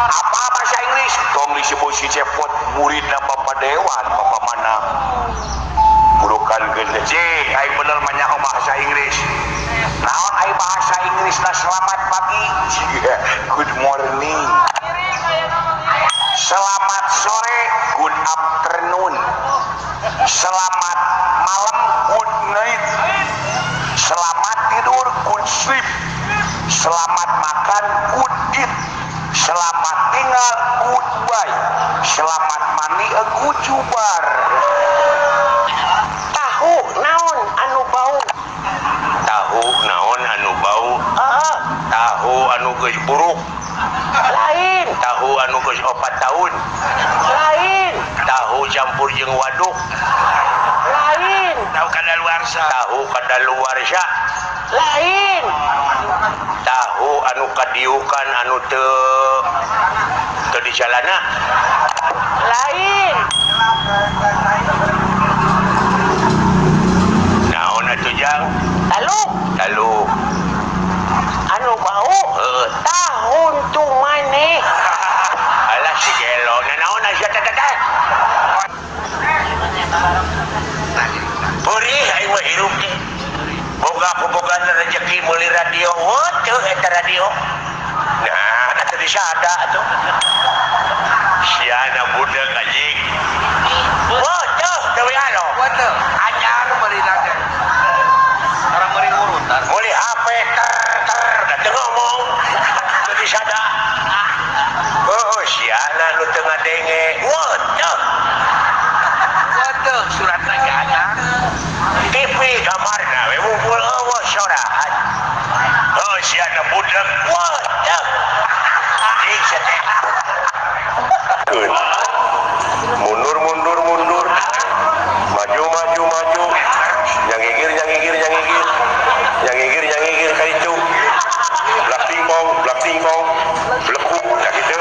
Apa bahasa Inggris? Tong disebut si Cepot muridna Bapak Dewan, Bapak mana? Burukan gede. Cik, ai bener mah nyaho bahasa Inggris. Naon ai bahasa Inggris na selamat pagi? Good morning. Selamat sore, good afternoon. Selamat malam, good night. Selamat tidur, good sleep. Selamat makan, good eat. Selamat tinggal, goodbye. Selamat mandi, good jubar. Tahu naon anu bau? Tahu naon anu bau? Tahu anu geus buruk. Lain. Tahu anu geus 4 tahun. Lain. Tahu campur jeung waduk. Lain. Tahu kadaluarsa. Tahu kadaluarsa. Lain. Tahu anu kadiukan anu teu teu dijalana. Lain. Naon atuh jang? Taluk. Taluk. Anu bau? Tahun tu maneh. Alah si gelo. Nanaon sia teh teh. Perih aing mah hirup teh. Boga kubogan rezeki meuli radio. Wah, teu eta radio. Nah, teu disada atuh. Siana budak anjing. Wah, teu teu alo. Wah, teu. Anyar meuli teh. Orang meuli urutan. Meuli HP ter ter da teu ngomong. Teu disada. Oh, siana nu teu ngadenge. Wah, teu. Wah, teu surat lagi anyar. TV kamarna we ngumpul eueuh sorahan. Oh, siana budak. Wah, teu. Anjing sia teh. Mundur mundur mundur. Maju maju maju. Yang gigir yang gigir yang gigir. Yang gigir yang gigir ka ditu. Blak tingkong, blak tingkong. Blekuk ka kitu.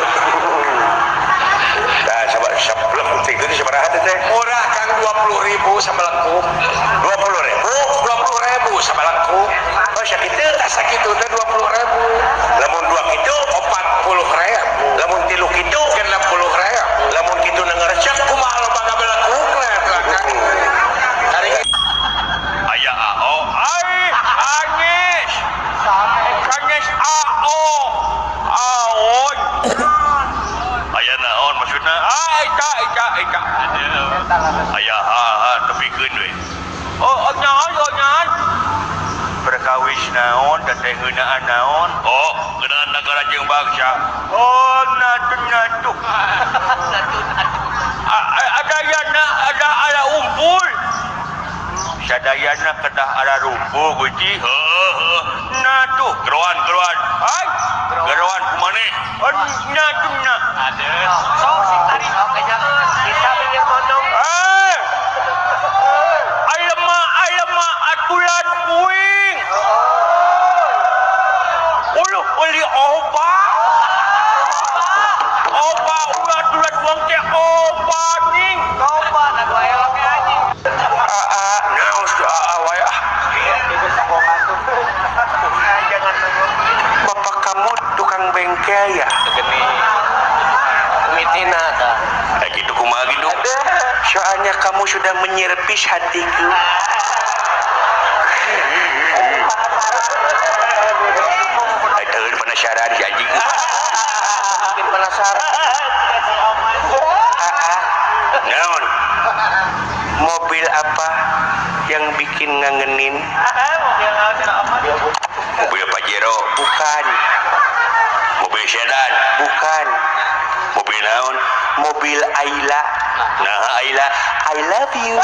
Tah sabar sablek teh teh sabaraha teh? Murah Kang 20.000 sabalengkuk. 20.000? 20.000 sabalengkuk. Oh sakitu? Tah sakitu teh 20.000. Lamun 2 kitu 40.000. Lamun 3 kitu 60.000. Lamun kitu na ngarecek kumaha loba ngabelengkukna tah Kang. Aya AO ai Angis. Kangis AO. Aon. Aya naon maksudna? Ah eka eka eka. Aya ha ha tepikeun we. Oh nyaon oh nyaon. Perkawis naon dan teh ngeunaan naon? Oh, ngeunaan nagara jeung bangsa. Oh, natu natu. Adayana ada ala umpul. Sadayana kedah ala rumpul guci. Heuh. Natu geroan geroan. Ai, geroan kumaneh? Natu na. Aduh. Sok sing tarik kita beli monong. Eh. Alema alema aturan kuing. Uluh beli obat. Obat ulah aturan wong teh obat ning. Obat atuh aya oge anjing. Aa, naos aa wae ah. Bapak kamu tukang bengkel ya? Mitina ta. Gitu kumaha gitu. Soalnya kamu sudah menyerpis hatiku. Teueun penasaran si anjing. Bikin penasaran. Aa, naon? Mobil apa yang bikin ngangenin? Mobil Pajero. Bukan. Mobil sedan. Bukan. Mobil naon? Mobil Ayla. Nah, Ayla, I love you.